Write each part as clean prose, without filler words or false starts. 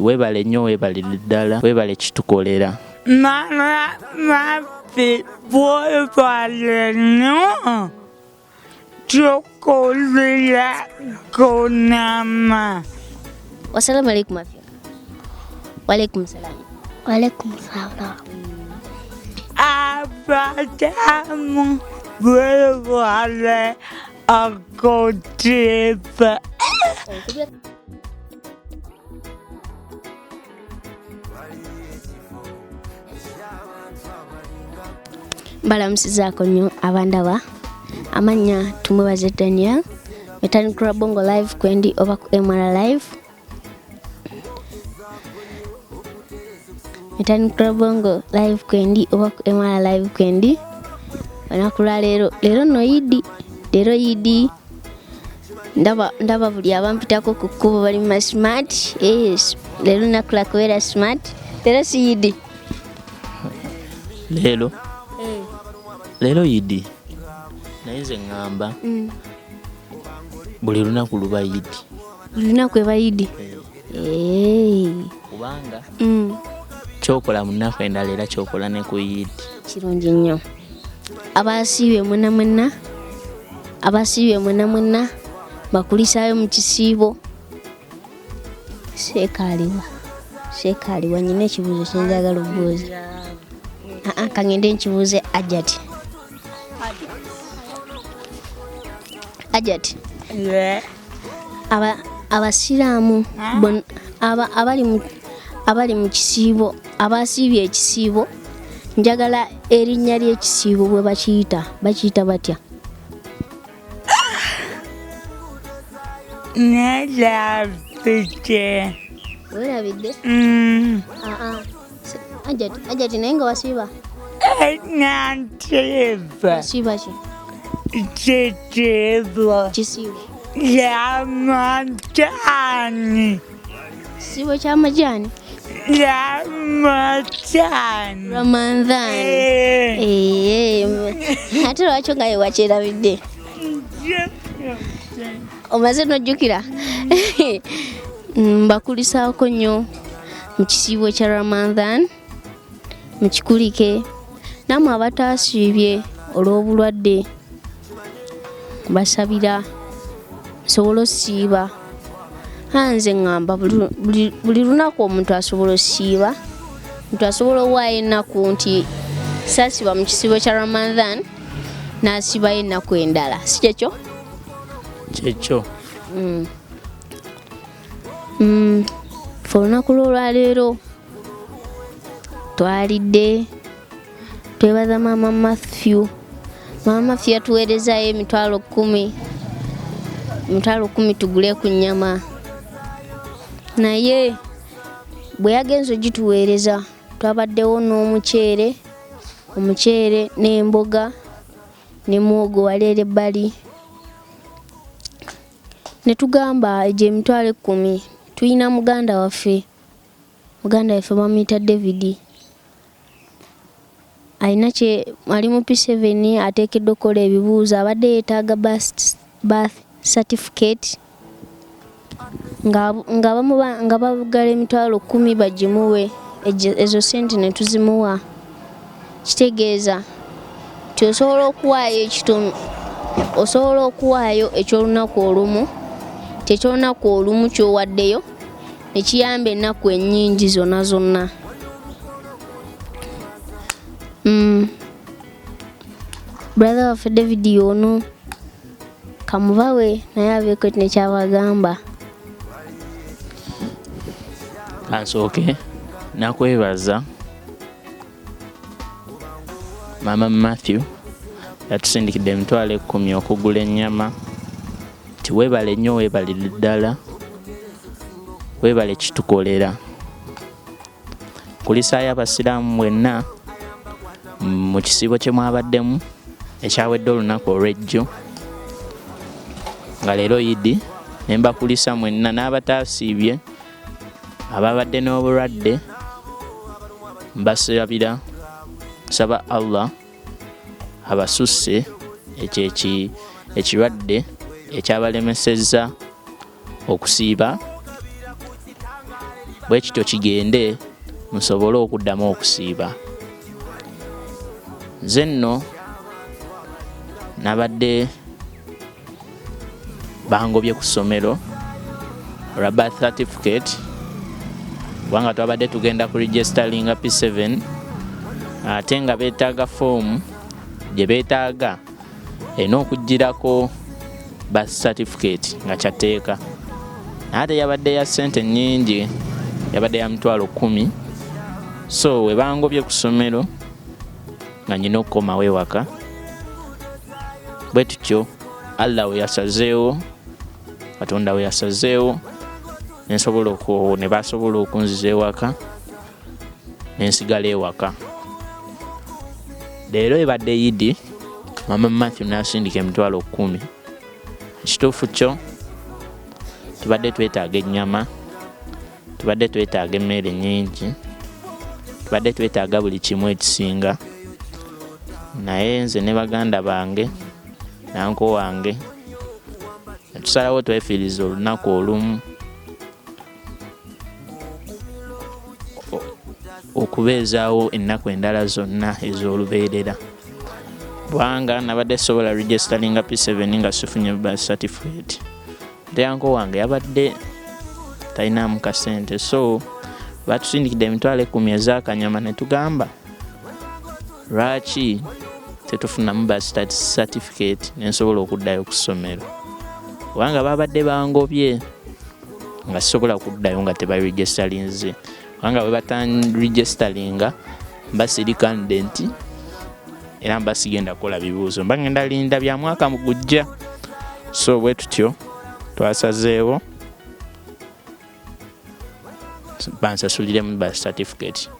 Webale nnyo webalire ddala webale kitukolera. Mama Maffi webale nnyo tukolera kunama. Wassalamu alaikum Mafia. Walaikum salam. Walaikum salam. Abadamu webale akutiba. Mbalamusizaako nnyo abandaba. Amannya Tumwebaze Daniel, Metandikira Bongo Live kwendi oba ku MR Live. Metandikira Bongo Live kwendi oba ku MR Live kwendi. Olunaku lwa leero, leero nno Idi, leero Idi. Ndaba buli abampitako ku kkubo bali mu smart. Yes, leero lunaku lwa kubeera smart. Leero si Idi. Leero? Leero Idi. Naye nze ŋŋamba buli lunaku luba Idi. Buli lunaku eba Idi. Kubanga kyokola mu nnaku endala era kyokola ne ku Idi. Kirungi nnyo. Abasiibye mwenna mwenna, abasiibye mwenna mwenna, bakulisaayo mu kisiibo. Seekaaliwa, seekaaliwa, nnina ekibuuzo kye njagala okubuuza. Aa, ka ngende nkibuuze Hajjati. Hajjati. Abasiraamu abali mu kisiibo, abasiibye ekisiibo, njagala erinnya ly'ekisiibo bwe bakiyita, bakiyita batya? Nerabidde. Weerabidde? Aa, Hajjati, Hajjati naye nga wasiiba? Nansiiba. Wasiiba ki? Kisiibo. Kisiibo. Yamajani. Kisiibo ky'amajaani? Ramadhani. Ramadhani. Ate lwaki nga ye wakyerabidde? Omaze n'ojjukira? Mbakulisaako nnyo mu kisiibo kya Ramadhan, mukikulike. Nammwe abataasiibye olw'obulwadde mbasabira musobole osiiba. Nze ŋŋamba buli lunaku omuntu asobola osiiba, omuntu asobola owaayo ennaku nti saasiba mu kisiibo kya Ramadhan n'asiibayo ennaku endala, si kyekyo? Kyekyo. Ffe olunaku lw'olwaleero twalidde, twebaza Maama Matthew. Maama Matthew yatuweerezaayo emitwalo 10, emitwalo 10 tugule ku nnyama. Naye bwe yagenze ogituweereza twabaddewo n'omuceere, omuceere n'emboga ne muwogo wali eri ebbali. Ne tugamba egyo emitwalo 10 tulina muganda waffe, muganda waffe bamuyita David. Alina kye ali mu P7 ateekeddwa okukola ebibuuzo, abadde yeetaaga birth certificate nga babugala emitwalo 10 bagimuwe, ezo ssente ne tuzimuwa. Kitegeeza nti osobola okuwaayo ekitono, osobola okuwaayo eky'olunaku olumu, nti eky'olunaku olumu ky'owaddeyo ne kiyamba ennaku ennyingi zonna zonna. Brother waffe David y'ono kamubawe naye abeeko ne ky'abagamba. Kansooke nakwebaza Maama Matthew yatusindikidde emitwalo 10 okugula ennyama. Nti weebale nnyo, weebalire ddala, weebale kitukolera. Nkulisaayo abasiraamu mwenna mu kisiibo kye mwabaddemu ekyawedde olunaku olw'ejjo nga leero Idi, ne mbakulisa mwenna n'abataasiibye ababadde n'obulwadde, mbasabira, nsaba Allah abasusse ekyo ekirwadde ekyabalemesezza okusiiba. Bwe kityo kigende musobole okuddamu okusiiba. Nze nno nabadde bangobye ku ssomero olwa birth certificate, kubanga twabadde tugenda ku registeringa P7, ate nga beetaaga foomu gye beetaaga erina okuggyirako birth certificate nga kyatteeka, naye ate yabadde ya ssente nnyingi, yabadde ya 100,000. So we bangobye ku ssomero nga nyina okukomawo ewaka. Bwe tutyo Allah we yasazeewo, Katonda we yasazeewo nensobola ne basobola okunziza ewaka, nensigala ewaka. Leero ebadde Yidi, Mama Matthew n'asindika 100,000. Ekituufu kyo tubadde twetaaga ennyama, tubadde twetaaga emmere nnyingi, tubadde twetaaga buli kimu ekisinga, naye nze ne baganda bange nanko wange netusalawo twefiiriza olunaku olumu okubeezaawo ennaku endala zonna ez'olubeerera, kubanga nabadde sobola registeringa P7 nga sifunye birth certificate. Ate anko wange yabadde talinamu kasente, so batusindikidde 100,000 ez'akanyama ne tugamba lwaki tetufunamu birth certificate nensobola okuddayo ku ssomero, kubanga babadde bangobye nga sisobola kuddayo nga tebaregisterinze, kubanga bwe bataregisteringa mba siri candidate era mba sigenda kukola bibuuzo, mba ngenda linda bya mwaka gujja. So bwe tutyo twasazeewo bansasuliremu birth certificate,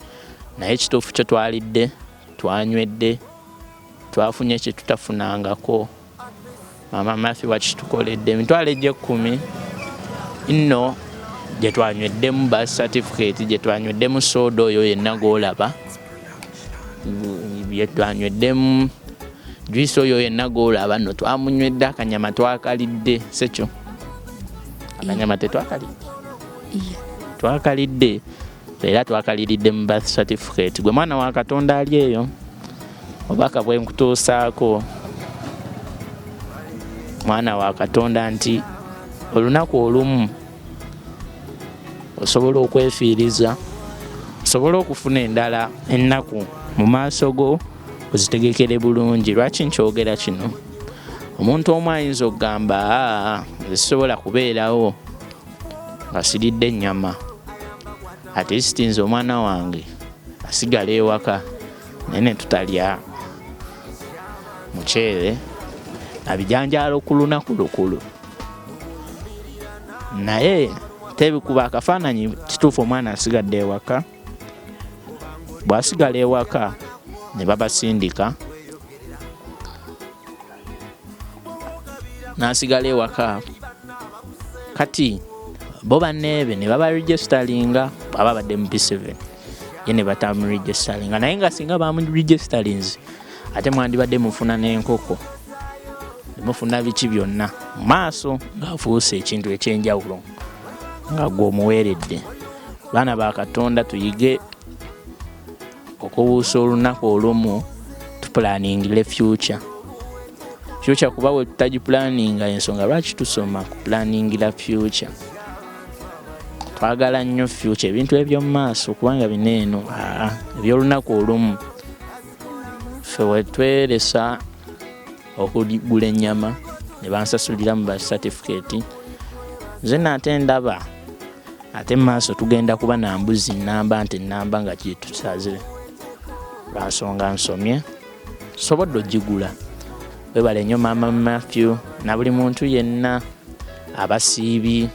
naye ekituufu kyo twalidde, twanywedde, twafunye kye tutafunangako. Mama Matthew wakitukoledde 10,000 nno gye twanyweddemu birth certificate, gye twanyweddemu soda oyo yenna gw'olaba, gye twanyweddemu juice oyo yenna gw'olaba nno twamunywedde, akanyama twakalidde. Sekyo akanyama tetwakalidde? Twakalidde, era twakaliridde mu birth certificate. Gwe mwana wa Katonda ali eyo, obubaka bwe nkutuusaako mwana wa Katonda nti olunaku olumu osobola okwefiiriza, osobola okufuna endala ennaku mu maaso go, ozitegekere bulungi. Lwaki nkyogera kino? Omuntu omu ayinza okugamba, aa nze sisobola kubeerawo nga siridde ennyama, at least nze omwana wange asigala ewaka naye ne tutalya muceere na bijanjaalo ku lunaku lukulu. Naye tebikuba akafaananyi kituufu, omwana asigadde ewaka. Bw'asigala ewaka ne babasindika n'asigala ewaka, kati bo banneebe ne babaregisteringa, bw'aba abadde mu P7 ye ne batamuregisteringa, naye nga singa bamuregisterinze ate mwandibadde mufuna n'enkoko, mufuna biki byonna mu maaso ng'afuuse ekintu ekyenjawulo nga gwe omuweeredde. Baana ba Katonda, tuyige okubuusa olunaku olumu, tupulaningire future. Future kuba we tutagipulaninga, ensonga lwaki tusoma kupulaningira future. Twagala nnyo future, ebintu eby'omu maaso, kubanga bino eno eby'olunaku olumu. Ffe wetweresa okugula ennyama ne bansasulira mu birth certificate, nze naate ndaba ate mu maaso tugenda kuba na mbuzi nnamba, nte nnamba nga gyetusaze, lwansonga nsomye sobodde ogigula. Webale nnyo Maama Matthew na buli muntu yenna, abasiibi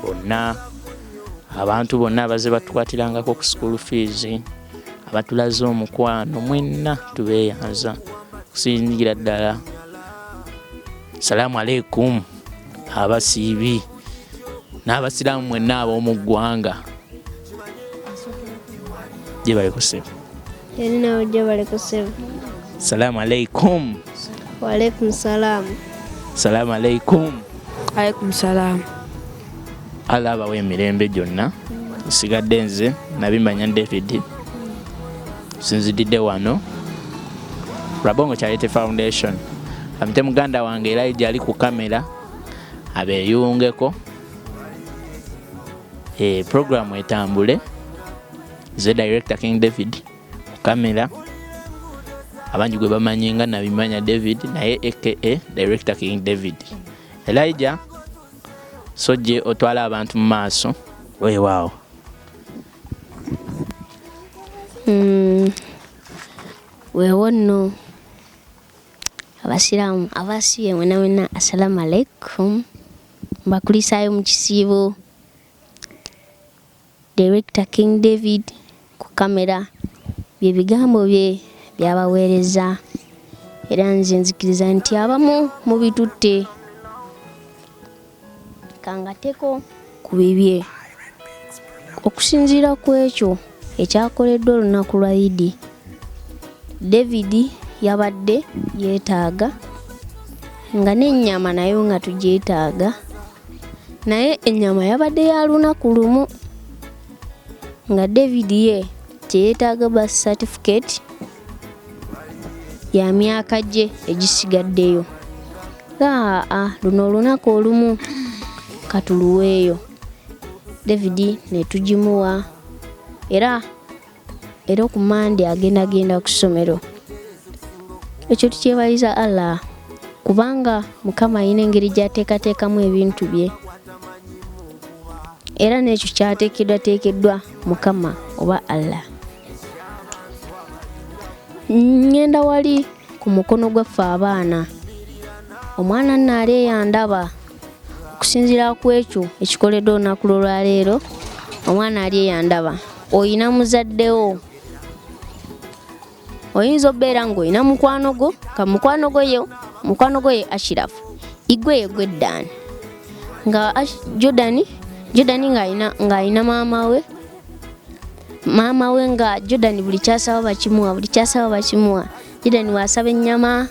bonna, abantu bonna abaze batukwatirangako ku school fees, abatulaze omukwano, mwenna tubeeyanza kusingira ddala. Salaamu aleikum abasiibi n'abasiraamu mwenna ab'omu ggwanga, gye bali kusebo. Eri nawe gye bali kusebo. Salaamu aleikum. Waalaikum salaamu. Salaamu alaikum. Alaikum salaamu. Allah abawa emirembe gyonna. Nsigadde nze Nabimanya David, sinzididde wano Rabongo Charity Foundation. Amite muganda wange Elijah ali ku kamera abeeyungeko, programu etambule. Nze director King David ku kamera, abangi gwe bamanyi nga Nabimanya David, naye aka director King David. Elijah, sojje otwala abantu mu maaso. Weewaawo. Weewo nno abasiraamu abasiibye mwena mwena, assalamu alaikum. Mbakulisaayo mu kisiibo. Director King David ku kamera, bye bigambo bye byabaweereza, era nze nzikiriza nti abamu mubitutte kangateko ku bibye okusinziira ku ekyo ekyakoleddwa olunaku lwa Idi. David yabadde yeetaaga nga n'ennyama nayo nga tugyetaaga, naye ennyama yabadde ya lunaku lumu, nga David ye teyeetaaga birth certificate ya myaka gye egisigaddeyo. Aa, luno olunaku olumu katuluweeyo David ne tugimuwa, era ku Mande agendagenda ku ssomero. Ekyo tukyebaliza Allah, kubanga Mukama alina engeri gy'ateekateekamu ebintu bye, era n'ekyo kyateekeddwateekeddwa Mukama oba Allah. Ŋŋenda wali ku mukono gwaffe abaana. Omwana nno ali eyandaba, okusinziira ku ekyo ekikoleddwa olunaku lw'olwaleero, omwana ali eyandaba, oyina muzaddewo, oyinza obeera ng'olina mukwano gwo, ka mukwano gwo ye, mukwano gwo ye Ashirafu, igwe ye gwe Ddaani, nga Jordan ng'alina maama we nga Jordan buli kyasaba bakimuwa, buli kyasaba bakimuwa. Jordan bw'asaba ennyama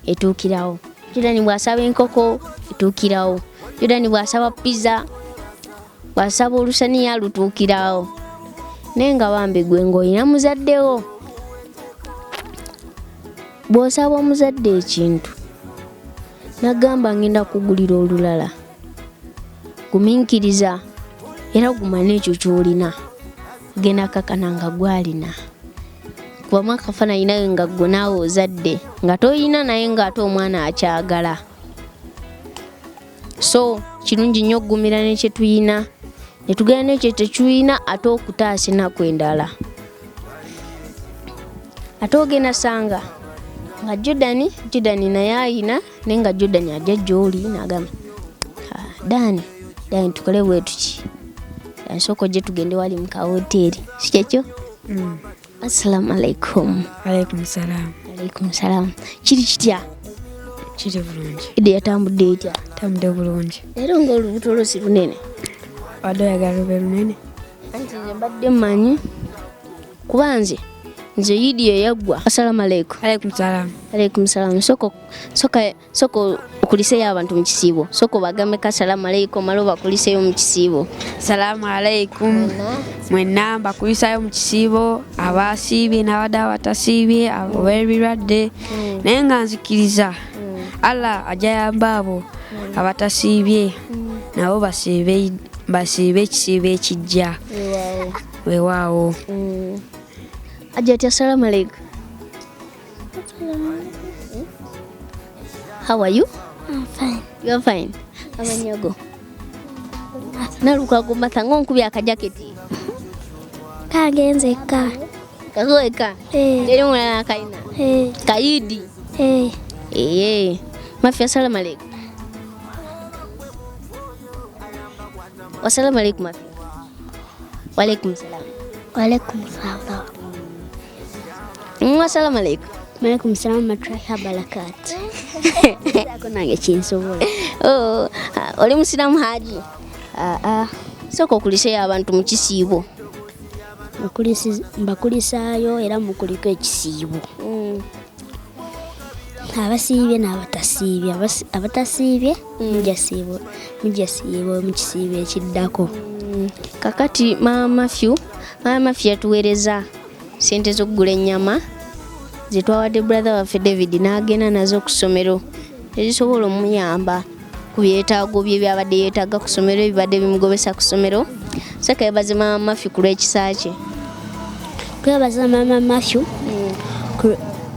etuukirawo, Jordan bw'asaba enkoko etuukirawo, Jordan bw'asaba pizza, bw'asaba olusaniya lutuukirawo. Naye nga bambi gwe ng'olina muzaddewo, bw'osaba omuzadde ekintu nagamba ngenda kugulira olulala, gumiikiriza era guma n'ekyo ky'olina, ogenda kakana nga gwalina. Kubamu akafaananyi nawe nga gwe naawe ozadde nga toyina, naye ng'ate omwana akyagala. So kirungi nnyo okugumira nekye tuyina ne tugenda n'ekyo tetulina, ate okutaasa ennaku endala. Ate ogenda sanga nga Jordan naye ayina, naye nga Jordan ajja gy'oli n'agamba, "Ah, Dani, Dani, tukole bwe tuki, nsooka ojje tugende wali mu kawoteeri." Si kyekyo? Assalamu alaikum. Alaikum salam. Alaikum salam. Kiri kitya? Kiri bulungi. Idde yatambudde etya? Tambudde bulungi. Leero ng'olubuto lwo si lunene. Wadde oyagala lube lunene? Anti nze mbadde mmanyi, kuba nze Idi eyaggwa. Assalamu alaikum. Alaikum salam. Alaikum salam. Sooka okuliseyo abantu mu kisiibo. Sooka obagambeko assalamu alaikum, male obakuliseyo mu kisiibo. Salaamu alaikum. Mwenna mbakulisaayo mu kisiibo, abasiibye n'abadde abatasiibye, ab'ebirwadde. Naye nga nzikiriza Allah ajja yamba abo abatasiibye, nabo basiibe ekisiibo ekijja. Weewaawo. Ajati, assalamu alaikum. How are you? I'm fine. You're fine. Amannya go? Nalukago Martha, ng'onkubye akajaketi. Kagenze eka. Kagoeka. Eh. Eri omulala akalina. Eh. Kayidi. Eh. Ee. Mafi, assalamu alaikum. Wassalamu alaikum, Mafi. Walaikum salam. Walaikum salam. Assalamu alaikum. Walaikum salam warahmatullahi wabarakatuh. Ako nange kinsobola. Oh, oli musiraamu, Haji? Aa. Sooka okuliseyo abantu mu kisiibo. Mbakulisaayo era mukuliko ekisiibo. Abasiibye n'abatasiibye. Abatasiibye mujja siibo mu kisiibo ekiddako. Kakati Mama Matthew, Mama Matthew yatuweereza sente z'okugula ennyama zetwawadde brother waffe David n'agenda nazo ku ssomero, ezisobola omuyamba ku byetaago bye byabadde yeetaaga ku ssomero, ebibadde bimugobesa ku ssomero. Saka yebaze Mama Matthew ku lw'ekisa kye. Kwebaza Mama Matthew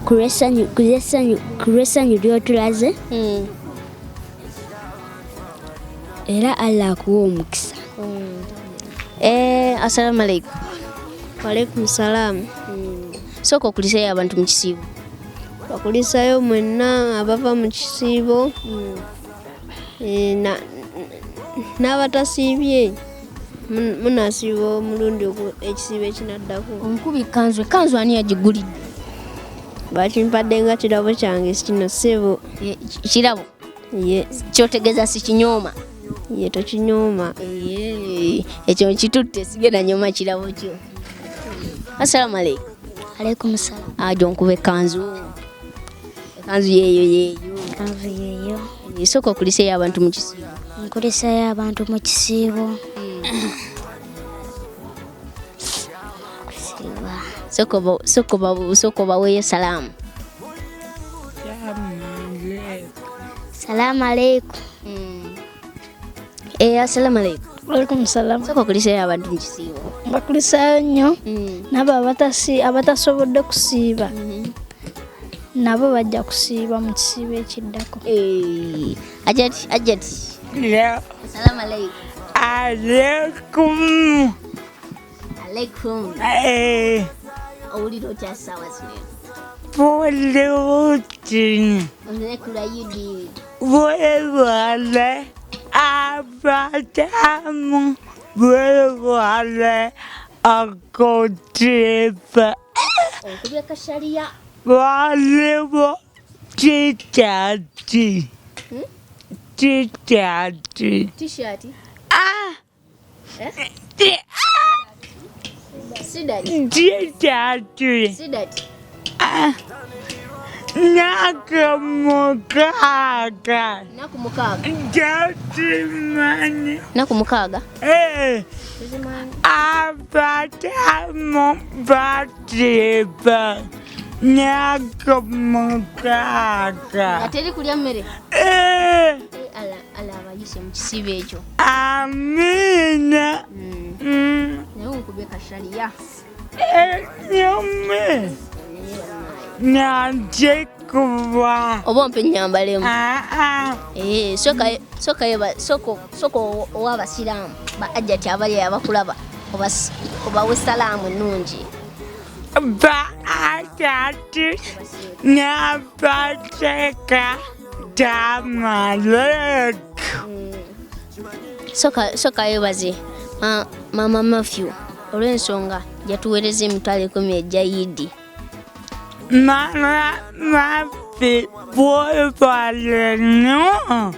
ku lw'essanyu ly'otulaze, era Allah akuwa omukisa. Assalamu alaikum. Walaikum salaamu. Sooka okulisayo abantu mu kisiibo. Bakulisayo mwenna abava mu kisiibo, n'abatasiibye munasiiba omulundi ekisiibo ekinaddako. Omukubi kanzu, kanzu ani yagigulidde? Bakimpadde nga kirabo kyange kino ssebo. Kirabo? Ye. Kyotegeeza si kinyooma? Ye, tokinyooma. Ekyo nkitutte, sigenda nyooma kirabo kyo. Assalamu alaikum. Alaikum salam. Ajo nkuba ekkanzu. Ekkanzu yeeyo yeeyo. Ekkanzu yeeyo. Sooka okuliseyo abantu mu kisiibo. Nkulisayo abantu mu kisiibo. Kusiiba. Sooka obaweeyo salaamu. Salaamu alaikum. Assalamu alaikum. Walaikum salam. Sooka okulisayo abantu mu kisiibo. Mbakulisaayo nnyo nabo abatasobodde kusiiba nabo bajja kusiiba mu kisiibo ekiddako. Ajati, ajati. Assalamu alaikum. Alaikum. Alaikum. Owulira otya ssaawa zino? Bulungi. Olunaku lwa Idi. Webale abatamu, webale akutiba. Okubya kashaliya. Waliwo titati. Titati. T-shirt. Sidati. Titati. Sidati. Naku mukaaga. Naku mukaaga. Jakimanyi. Naku mukaaga. Abatamu batiba. Naku mukaaga. Nga teri kulya mmere. Ala abayise mu kisibo ekyo. Amiina. Naye onkubye kashaliya. Enyume. Nanjikuba. Oba ompe ennyambalemu. Sooka owa abasiraamu ba ajjati abali abakulaba obawe salaamu ennungi. Ba ajjati n'abateeka tamaleku. Sooka yeebaze Mama Matthew olw'ensonga yatuweereza emitwalo 10 ejja Idi. Mama Matthew bw'obale nnyo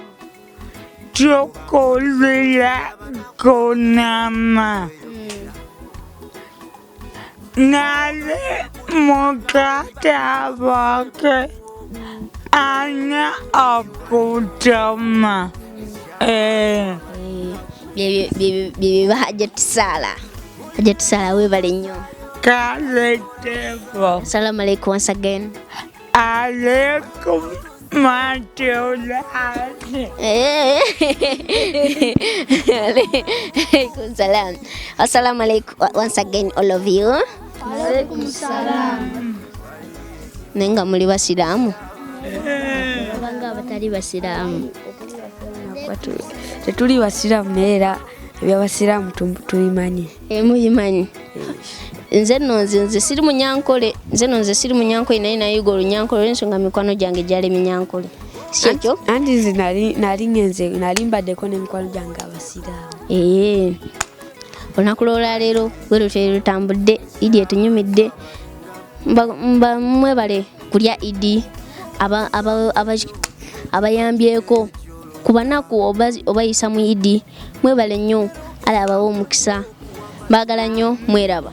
tukulira kunama. Nali mukata wake ana akutama. Bye Hajjati Saala. Hajjati Saala weebale nnyo. Kaletevo. Assalamu alaikum once again. Alaikum matulani. Alaikum salam. Assalamu alaikum once again all of you. Alaikum salam. Naye nga muli basiraamu? Abanga abatali basiraamu. Tetuli basiraamu naye era ebyabasiraamu tubimanyi. Mubimanyi. Nze nno nze siri munyankole, nze nno nze siri munyankole naye nayiga olunyankole olw'ensonga mikwano gyange gyali minyankole. Si ekyo? Anti nze nali ngenze, nali mbaddeko n'emikwano gyange abasiraamu. Olunaku lw'olwaleero bwe lutyo lutambudde, Idi etunyumidde. Mwebale kulya Idi, abayambyeko ku banaku obayisa mu Idi, mwebale nnyo, Allah abawe omukisa. Mbaagala nnyo, mweraba.